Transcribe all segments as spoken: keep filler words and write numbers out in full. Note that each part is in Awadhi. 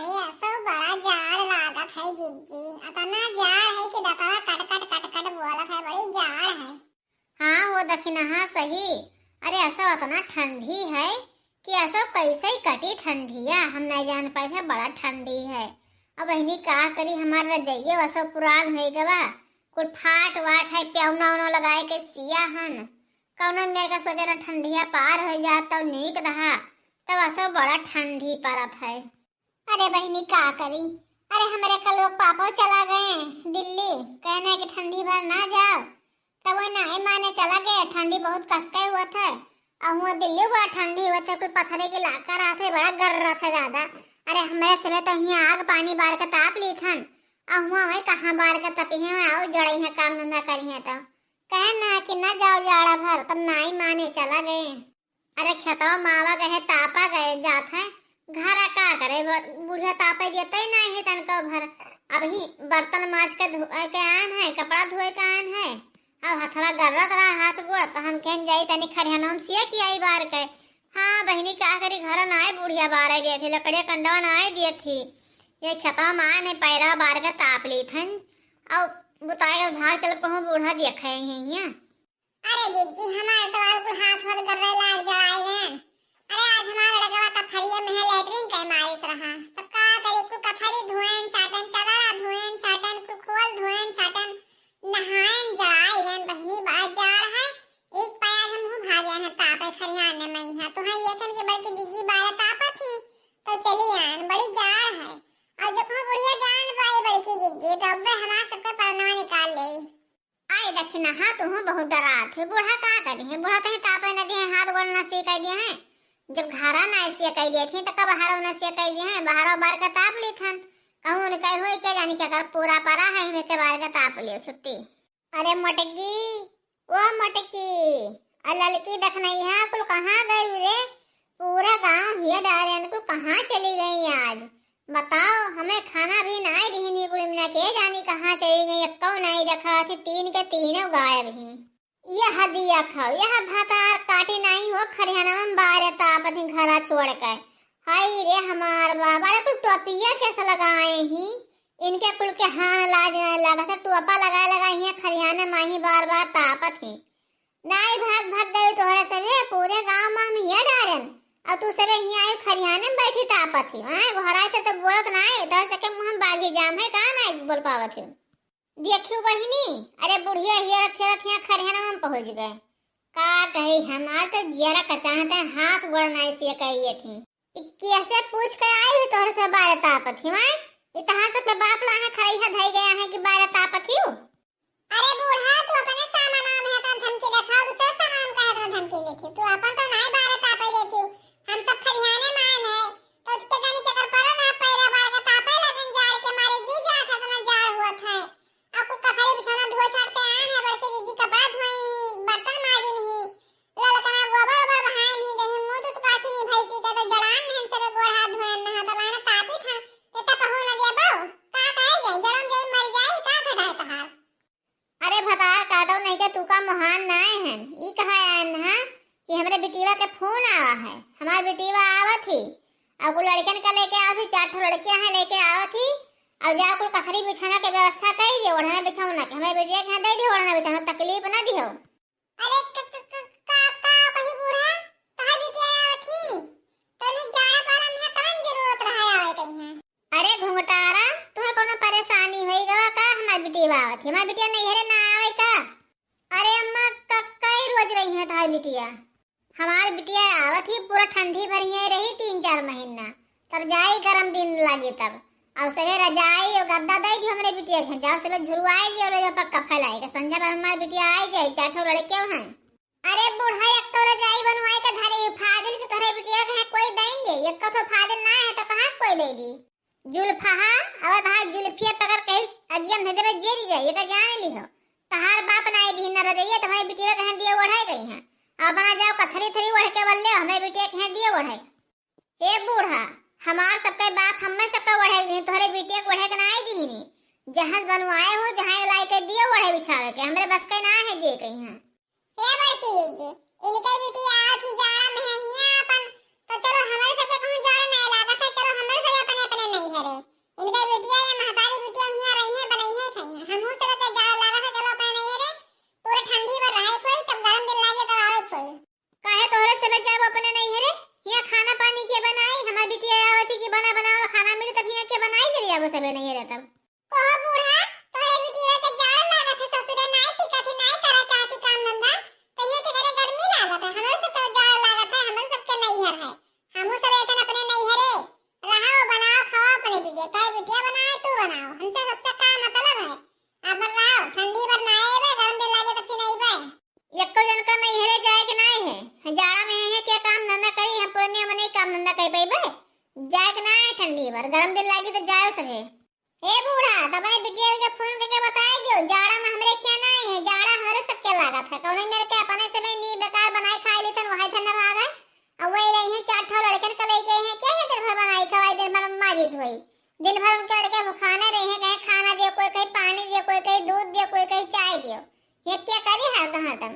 अरे, असो बड़ा जाड़ लागत है जिज्जी, अतना जाड़ है कि दतवा कट कट कट कट बोलत है, बड़ी जाड़ है। हाँ हो दखिनहा, सही। अरे, असो अतना ठंडी है कि असो कैसे ही कटी ठंडिया, हम नहीं जान पाए थे, बड़ा ठंडी है। अब बहिनी का करी, हमार रजइयो असो पुरान हो गवा, कुल फाट वाट है, पेवना उना लगाए के सिया हन। कौनो मेर का सोचे ना ठंडिया पार हो जात तो नीक रहा, तब असो बड़ा ठंडी पड़त है। अरे बहिनी का करी, अरे हमरे कल वो पापो चला गए दिल्ली, कहना कि ठंडी भर ना जाओ, तब वो नाई माने चला गए, ठंडी बहुत कसके हुआ था। और हुआ दिल्ली बड़ा ठंडी हुआ था, कुल पथरे के इलाका रहा था, बड़ा गर्र रहा था ज्यादा। अरे हमरे समय तो हियाँ आग पानी बार के ताप ली थन, और हुआ वही कहाँ बार के तपी है, और जड़े हैं काम धंधा करी है तो। कहे ना कि ना जाओ जाड़ा भर, तब नाई माने चला गए। अरे खेतवा मावा गए, तापा गए, जात है घरा का करे, ब-, बुढ़िया तापे देते ही नहीं है तनको भर। अब ही बर्तन माज के धोए के आन है, कपड़ा धोए के आन है, अब हथवा गर्रत रहा हाथ गोड़, तो हम कहन जाई तनी खरिहनवा में सिया की आई बार के। हाँ बहिनी का करी, घर नाई बुढ़िया बारे दिए थी, लकड़िया कंडवा नाई दिए थी, ये खेतवा में आन है, पैरा बार के ताप ली थन, और बुताए के भाग चल कहूँ बूढ़ा देखे ही है। अरे जिज्जी, हमार तो और कुल हाथ वाथ गर्रे लाग जाए हैं। अरे आज हमार लड़कवा कथरिया में है, लेटरिन के मारिस रहा। तब का करे, कुल कथरी धोएन चाटन, चदरा धोएन चाटन, कुल खोल धोएन चाटन, नहाएन जड़ाए हैं। बहिनी बड़ा जाड़ है, एक पैर हम मुँह भागे हैं तापे खरियाने में है। तो है ये कन की बड़की जिज्जी बारे तापा थी, तो चली आन, बड़ी जाड़ है। और जब हम बुढ़िया जान पाए बड़की जिज्जी, तो अब हमार सबके परनवा निकाल ले। आई दखिनहा, तुहूँ बहुत डरात है। बूढ़ा का करी है? बूढ़ा तही तापे न दिए, हाथ गोड़ न सी कह दिए हैं। जब घरा न ऐसे कह दिए थी, तो कब बाहरों न से कह दिए हैं? बाहरों बार के ताप ली थन। कहूँ न कह होई के जानी क्या कर, पूरा परा है, इनके बार के ताप लियो छुट्टी। अरे मोटकी, ओ मोटकी, आ ललकी दखनैहा कुल कहाँ गई रे? पूरा गाँव हिया डारे कुल कहाँ चली गई आज? बताओ, हमें खाना भी नाई दिहिन, कुल मिला के जानी कहाँ चली गई, एक्को नाई देखा थी, तीन के तीनों गायब ही। यह दिया खाओ, यह भतार काटी नाई हो, खरिहनवा में बारे तापत ही घरा छोड़ के। हाय रे हमार बाबा रे, कुल टोपिया कैसे लगाए ही, इनके कुल के हान लाज नाई लागत है, टोपा लगाए लगाए ही खरिहाने माही बार बार तापत ही। नाई भाग भाग गई तोहरे सभे, पूरे गाँव में हम हिया डारेन, और तू सभे हिया आई खरिहाने में बैठी तापत ही। आए घोराए से तो बोलत नाई, डर सके मुँह में बागी जाम है, का नाई बोल पावत ही। देखियो बहिनी, अरे बुढ़िया हिया रथिया रथिया खरिहाने में पहुँच गए। का कही, हमार तो जियरा कचाहते हाथ गोड़ नाई से कहिए थी। ई कैसे पूछ के आई हुई तोहरे से बारे तापत ही, वाई? ई तहार सब के बाप लाहे खरैहा धई गया है कि बारे तापत ही? अरे बूढ़ा, तू अपने सामान में है तो धमकी देखाओ, दूसरे सामान का है तो धमकी देखे। तू अपन तो नाई बारे तापे देती। हम सब खरियाने मान है, तो उसके जानी के कर पड़ा ना, पैरा बार के तापे लगन जाड़ के मारे जी जात है, इतना जाड़ हुआ था। अब कुल कथरी बिछौना धोए छाड़ के आन है, बड़के दीदी कपड़ा धोई, बर्तन माजी नहीं। ललकना गोबर ओबर बहाए नहीं गई, मुँह तो काशी नहीं भैंसी के तो जड़ान नहीं, सब गोड़ हाथ धोए नहा दबाना तापी था, तो तब कहूँ न दिया बहू, का कहे जाए, जड़म जाई मर जाई, का घटाए तहार। अरे भतार काटो नहीं के तू का मोहान नाय हन, ई कहा आयन हा कि हमरे बिटिया के फोन आवा है, हमार बिटिया आवत ही, और कुल लड़कन का लेके आवत ही, चार ठो लड़कियां हैं लेके आवत ही, और जा कुल कथरी बिछौना के व्यवस्था कई जे, ओढ़ना बिछौना के, हमारे बिटिया के यहाँ दे दियो ओढ़ना बिछौना, तकलीफ ना दियो। अरे क-, क-, क-, का, का कही बूढ़ा, तोहर बिटिया आवत ही, तोहर जाड़ा पाला में कौन जरूरत रहा आवे कहीं है? अरे घुंघटारा, तुहे कोनो परेशानी होई गवा का? हमार बिटिया आवत ही, हमार बिटिया नैहरे ना आवे का? अरे अम्मा, क-, कई रोज रही है तोहर बिटिया? हमार बिटिया आवत ही, पूरा ठंडी भर यहीं रही तीन चार महीना, तब जाई गरम दिन लागी तब। और सवे रजाई और गद्दा दे दी हमरे बिटिया के, जाओ सवे झुरवाई लियो, ले जाओ पक्का फैलाई के, संझा भर हमार बिटिया आई जाई, चार ठो लड़के हैं। अरे बूढ़ा, एक तो रजाई बनवाई के धरे, फाजिल के तोहरे बिटिया के हैं कोई देंगे, एक ठो फाजिल ना है तो कहाँ से कोई दे दी? जुल्फहा, अब तहार जुल्फिया पकड़ के ही अगियन दे देबे, जेरी जाई, एका जान लिहो। तहार बाप ना आई दीन रजइया, तुम्हारी बिटिया कहें दिए ओढ़े गई हैं। अब बना जाओ कथरी थरी ओढ़ के बल्ले, हमें बिटिया कहें दिए ओढ़े। हे बूढ़ा, हमार सबके बाप हमें सबका ओढ़े दीन, तोहरे बिटिया के ओढ़े के ना आई दीनी। जहाँ से बनवाए हो, जहाँ लाई के दिए ओढ़े बिछावे के, हमरे बस के ना है दिए कहीं हैं। हे बड़की दीदी, इनके बिटिया आवत ही जाड़ा में है हियाँ अपन, तो चलो हमरे सबके कहूँ जाड़ा नहीं लागत है, चलो हमरे सब अपने अपने नहीं है। रे। इनका बिटिया या महतारी बिटिया हियाँ रही है, बनई है, खाई है। हमहू सब के जाड़ लागत है, चलो अपने नैहरे, पूरे ठंडी भर रहे कोई, तब गरम दिन लागे तब आवे कोई। काहे तोहरे सबे जाबो अपने नैहरे? हियाँ खाना पानी के बनाई? हमार बिटिया आवत ही कि बना बनावल खाना मिली तब हियाँ के बनाई चली जाबो सबे नैहरे तब। कहो बूढ़ा, तोहरे बिटिया के जाड़ लागत है ससुरे, नाई टिकत ही, नाई करा चाहती काम धंधा, तो ये के करे गर्मी लागत है? हमरो सब के जाड़ लागत है, हमरो सब के नैहर है, हमहू सब एथन अपने नैहरे। रहो, बनाओ, खाओ अपने बिटिया, तोहरे बिटिया बनाओ, तू बनाओ, हमसे सबसे का मतलब है? अब रहो, ठंडी भर ना आए बे, गरम दिन लागे तो फिर आई बे। एको जन का नैहरे जाए के नाई है। जाड़ा में है क्या काम धंधा करी, हम पुरनिया में नहीं काम धंधा कर पाइबे। जाए के नाई है ठंडी भर, गरम दिन लागी तो जाओ सभे। हे बूढ़ा, तब अपने बिटिया के फोन करके बताए दियो, जाड़ा में हमरे खिया नाई है, जाड़ा हमरे सबके लागत है। कौनो मेरे के अपने से में नी बेकार बनाई खाई ली थन, वही थन भागे। अब वही रही है, चार ठो लड़कन का लेके है, क्या है दिन भर बनाई खवाई, दिन भर माजी धोई। दिन भर उनके लड़के भुखाने रहे हैं, कहीं खाना दियो, कोई कहीं पानी दियो, कोई कहीं दूध दियो, कोई कहीं चाय दियो। ये क्या करी हरदम हरदम?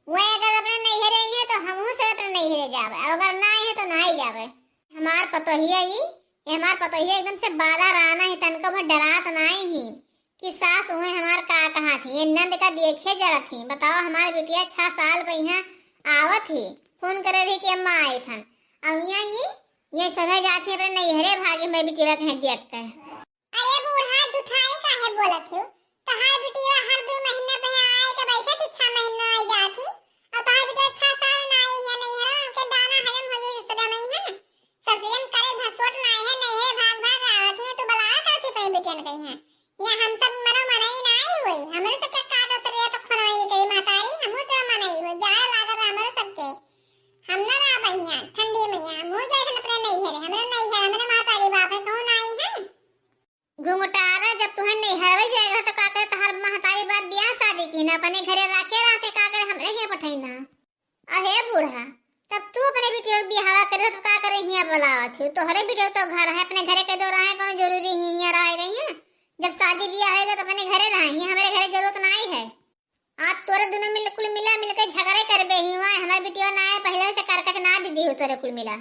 वही अगर अपने नैहरे आई है तो हमहू से अपने नैहरे जावे, और अगर ना आई है तो ना ही जावे। हमार पतोहिया ही, ये हमार पतोहिया एकदम से बाला राना है, तनको भर डरात नाई ही कि सास उहे हमार का कहा थी, ये नंद का देखे जरा थी। बताओ, हमार बिटिया छह साल पे यहाँ आवत ही, फोन करे रही कि अम्मा आई थन, और यहाँ ये, ये सभे जाती अपने नैहरे भागी, मैं बिटिया कहीं देख के। अरे बूढ़ा, झुठाई काहे बोलत हो? तहार बिटिया हर दो महीना पे यहाँ आए के बैठे थी, छह महीना आई जात ही, और तहार बिटिया छह साल ना आई है नैहरा, उनके दाना हजम हो जाए ससुरा में ही है। ससुरे में करे भसोट ना है, नैहरे भाग भाग आवत ही, तू बलावा करत ही तई बिटियन कहीं है। ये हम सब मनो मनई ना आई हुई, हमरे से क्या काटो सरिया तो खनवाई करी महतारी, हमहू से मनई हुई, जाड़ लागत है हमरे सबके। हम ना रह बहिया, ठंडी मैया, हम हो जाए अपने नैहरे, हमरे नैहर, हमरे महतारी बाप है, कहूँ ना आई है। घुंघटारा, जब तुहे नैहरवे जाए रहा तो का करे तहार महतारी बाप बियाह शादी की ना, अपने घरे राखे रहते, का करे हमरे के पठाई ना। अहे बूढ़ा, तब तू अपने बिटिया के बियाहवा करे तो का करे हियाँ बुलावत हो? तोहरे बिटिया तो घर है, अपने घरे के दो रहे, कोनो जरूरी ही हियाँ रह गई है? जब शादी बियाह होएगा तो अपने घरे रहे, हियाँ हमरे घरे जरूरत नाई है। आज तोरे दुनो मिल, कुल मिला मिलके झगड़े करबे ही हुआ, हमर बिटिया ना आए, पहले से करकच ना दीदी हो तोरे कुल मिला।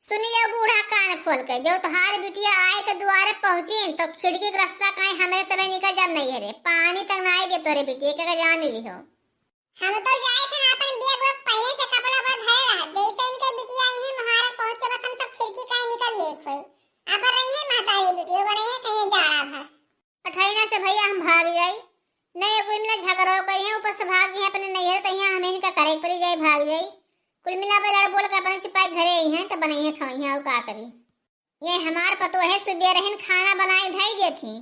सुनी ले बूढ़ा कान खोल के, जो तोहार बिटिया आए के दुआरे पहुँची तो खिड़की के रास्ता काहे हमरे सबे निकल जाब नैहरे, पानी तक ना आए दे तोरे बिटिया के जान ली हो। हम तो जाए थे ना अपन बैग वैग पहले से कपड़ा वपड़ा धरे रहा, जैसे इनके बिटिया आई है मुहारा पहुँचे बस हम सब खिड़की काहे निकल ले खोई। अब रही है महतारी बिटिया, वो रही है कहीं जाड़ा भर। अठैना से भैया हम भाग जाई। नहीं, कुल मिला झगड़ो करी हैं, ऊपर से भाग गई हैं अपने नैहर, तो यहाँ हमें इनका करे के पड़ी जाए, भाग जाई। कुल मिला पे लड़ बोल के अपने चिपा के घरे आई हैं, तो बनाइए खाई हैं, और का करी। ये हमार पतोहे सुबह रहन खाना बनाए के धई देत ही,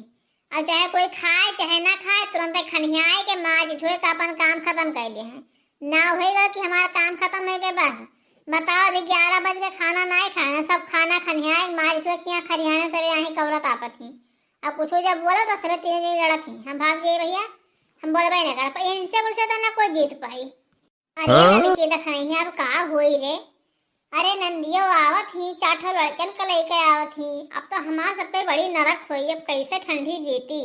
और चाहे कोई खाए चाहे ना खाए, तुरंत खनियाए के माज धोए के अपन काम खत्म कर दे हैं। ना होएगा कि हमार काम खत्म हो गए बस। बताओ, अभी ग्यारह बज के खाना ना खाए ना, सब खाना खनियाए के माज धोए के यहाँ खरियाने सब यहाँ कौरत आपत ही। अब कुछ जब बोला तो सबे तीनों जने लड़त ही, हम भाग जाइए भैया, हम बोलबे न कर, पर इनसे कुल से तो ना कोई जीत पाई। अरे हाँ? लड़की देख रही है, अब का होई रे? अरे नंदियो आवत ही, चार ठो लड़कन के लेके आवत ही, अब तो हमार सब पे बड़ी नरक होई, अब कैसे ठंडी बीती।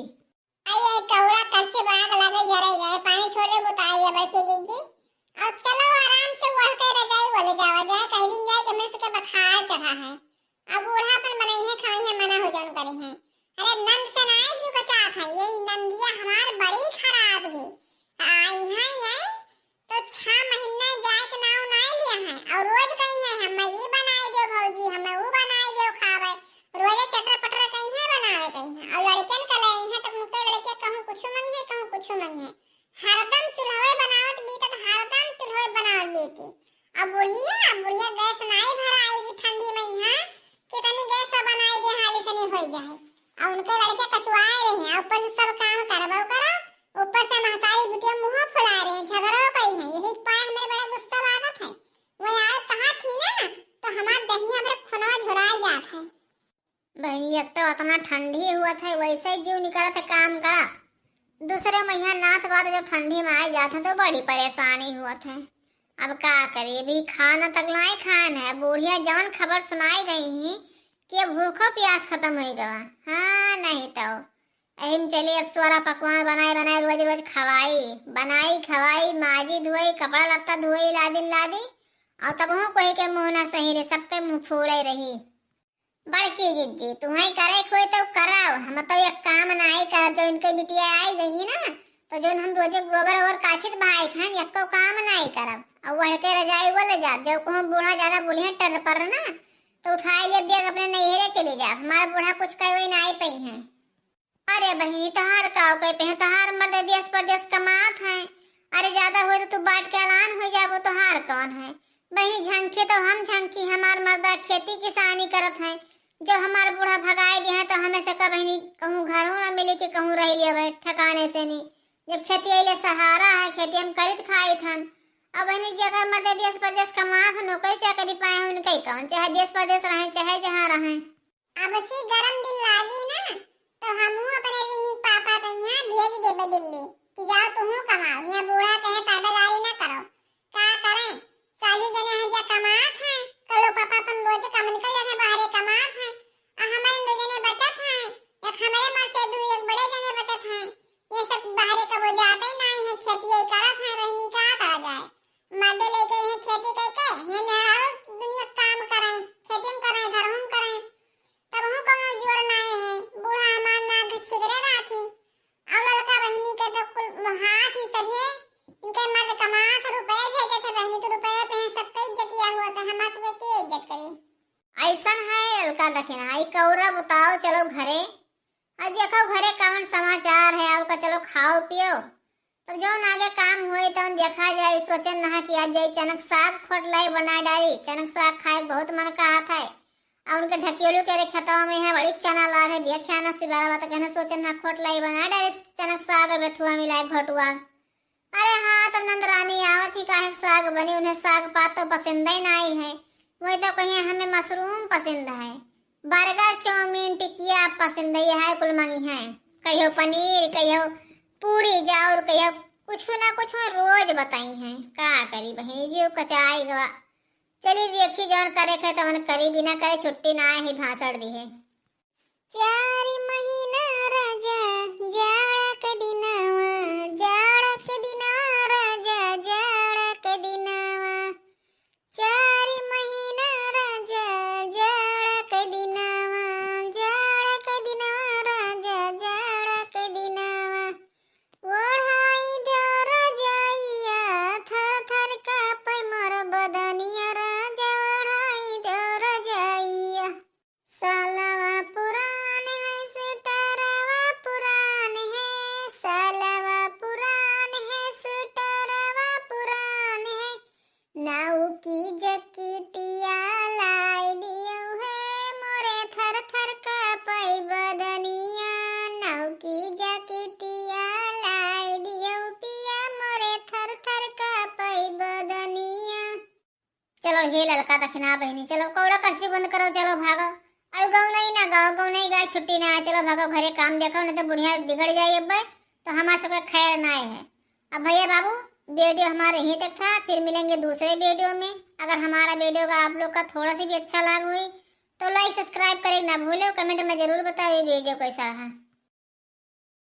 अरे कौड़ा कल से बाग लगे जरे गए, पानी छोड़ दे बुता दिया बड़की जिज्जी। अब चलो आराम से ओढ़ के रजाई बोले जावा जाए, कहीं दिन जाए कि हमने सबके बुखार चढ़ा है। अब बूढ़ा अपन बनई है, खाई है, मना हो जान करी है। अरे नंद से ना जीव बचात है, ये नंदिया हमार बड़ी खराब है। आई है ये तो छह महीना जाए के नाव ना लिया है, और रोज कही है, "हमें ई बनाए दो भौजी, हमें वो बनाए दो खावे।" रोजे चटर पटर कही है, बनावे कही है, और लड़कन का ले आई है तो मुके लड़के कहूँ कुछ मंगी है, कहूँ कुछ मंगी है। हरदम चूल्हे बनावत बीतत, हरदम चूल्हे बनावत बीती। अब बुढ़िया, बुढ़िया गैस नाई भराएगी ठंडी में यहाँ, कितनी गैस पर बनाए दे हाली से नहीं हो जाए। और उनके लड़के कचुआए रहे हैं, ऊपर से सब काम करबो करो, ऊपर से महतारी बिटिया मुँह फुला रहे हैं, झगड़ो करी हैं, यही पाए हमारे बड़ा गुस्सा लागत है। वो यार कहा थी ना, तो हमार दहिया हमारे खुनवा झुराए जात है। बहनी, एक तो इतना ठंडी हुआ था, वैसे ही जीव निकलत है काम का। दूसरे महीना नाथ बाद जब ठंडी में आ जात है तो बड़ी परेशानी हुआ था। अब का करी, अभी खाना तक नाई खान है। बुढ़िया जवन खबर सुनाई गई ही कि अब भूखो प्यास खत्म हो गवा। हाँ, नहीं तो यही में चली अब सोरा पकवान बनाए बनाए रोज रोज खवाई, बनाई खवाई, माजी धोई, कपड़ा लत्ता धोई, लादी लादी, और तब हूँ कोई के मुँह ना सही रे, सबके मुँह फूड़े रही। बड़की जिज्जी, तुहैं करे के होई तो कराओ, हम तो एक काम नाई करब। जो इनके बिटिया आई गई ना, तो जौन हम रोजे गोबर ओबर काछित बहाइत हन, एक्को काम नाई करब। और ओढ़ के रजाई वो ले जाब, जब कहूँ बूढ़ा ज्यादा बोलिहैं टर पर ना, तो उठाई ले बैग अपने नैहरे चली जाब। हमारा बूढ़ा कुछ कहे नाई पइहैं। अरे बहिनी, तोहार का कहे पे है, तोहार मर्द देश परदेश कमात हैं। अरे ज्यादा होई तो तू बाँट के अलान होइ जाबो, तोहार कौन है? बहिनी, झंखे तो हम झंखी, हमार मर्दा खेती किसानी करत हैं। जब हमार बूढ़ा भगाए दिहे तो हमें से का बहिनी कहूँ घरहूँ न मिली कि कहूँ रह लिया भाई ठिकाने से नहीं। जब खेती अइले सहारा है, खेती हम करित खाइत हन। अब बहिनी, जेकर मर्दे देश परदेश कमात हैं, नौकरी चाकरी पाए हैं, उनके कौन, चाहे देश परदेश रहें, चाहे जहाँ रहें। अब से गरम दिन लागी ना, तो हमहू अपने रिनी पापा के यहाँ भेज देबे दिल्ली कि जाओ तुहू कमाओ, यहाँ बूढ़ा कहे ताबेदारी ना करो। का करें, साली जने हैं जा कमात हैं, कलो पापा अपन रोज कमन कर जाते बाहरे कमात हैं, आ हमारे दो जने बचत हैं, एक हमारे मर से दू, एक बड़े जने बचत हैं। ये सब बाहरे कबो जाते ही नहीं है, खेती यही करत हैं, बहिनी का करा जाए। मर्दे लेके यही खेती करके, ये मेहरारू दुनिया काम करें, खेती में करें, घर में करें। तबहूँ कउनो जोर नाई है, बूढ़ा हमार नाक छिगरे राखी। और ललका बहिनी के तो कुल हाथ ही सभे, इनके मर्द कमात रुपये भेजत है बहिनी, तो रुपये पे सब कई इज्जतिया हुआ, तो हमार सबके के इज्जत करी? अइसन है ललका दखिना, ई कौरा बुताओ, चलो घरे। और देखो घरे कौन समाचार है, और का चलो खाओ पियो। तब जौन आगे काम होई तौन देखा जाई। सोचन नहा कि आज जाई चनक साग खोट लाई बना डारी। चनक साग खाए के बहुत मन कहत है। और उनके ढकियोलू के रे खेतवा में है बड़ी चना लाग है, देखा ना सिबारा बात कहना, सोचन नहा खोट लाई बना डारी चनक साग बेथुआ मिलाए घोटुआ। अरे हाँ, तब नंदरानी आवत ही काहे साग बनी, उन्हें साग पात तो पसंद ही नाई है। वही तो कहिए हमें मशरूम पसंद है। बर्गर, चाउमीन, टिकिया पसंद है, यह कुल मंगी हैं। कहियो पनीर, कहियो पूरी जाउर, कहियो कुछ ना कुछ में रोज बताई हैं। का करी बहिनी, जीव कचाई गवा। चली देखी जौन करे के तवन करी, बिना करे छुट्टी ना है, भाषण दी है। चार महीना राजा जाड़ा के दिनवा, जाड़ा के दिनवा राजा, जाड़ा के दिनवा। चार महीना राजा, जाड़ा के दिनवा, जाड़ा के दिनवा राजा, जाड़ा के दिनवा। ओढ़ाई दो रजाइया, थर थर कांपे मोर बदनिया राजा, ओढ़ाई दो रजाइया। सालवा पुरान है, स्वेटरवा पुरान है, सालवा पुरान है, स्वेटरवा पुरान है। नाऊ की जकिटिया लाई दियो है, मोरे थर थर कांपई बदनिया। नाऊ की जकिटिया लाई दियो पिया, मोरे थर थर कांपई बदनिया। चलो हे ललका दखिना बहिनी, चलो कौड़ा करसी बंद करो, चलो भागो। अउ गौनई ना गाओ, गौनई गाए छुट्टी ना है, चलो भागो घरे काम देखो, नहीं तो बुढ़िया बिगड़ जाई अब्बे, तो हमार सबके खैर ना है। अब भैया बाबू, वीडियो हमारे यहीं तक था, फिर मिलेंगे दूसरे वीडियो में। अगर हमारा वीडियो का आप लोग का थोड़ा सा भी अच्छा लाग हुई तो लाइक सब्सक्राइब करे ना भूलो, कमेंट में जरूर बताओ ये वीडियो कैसा रहा।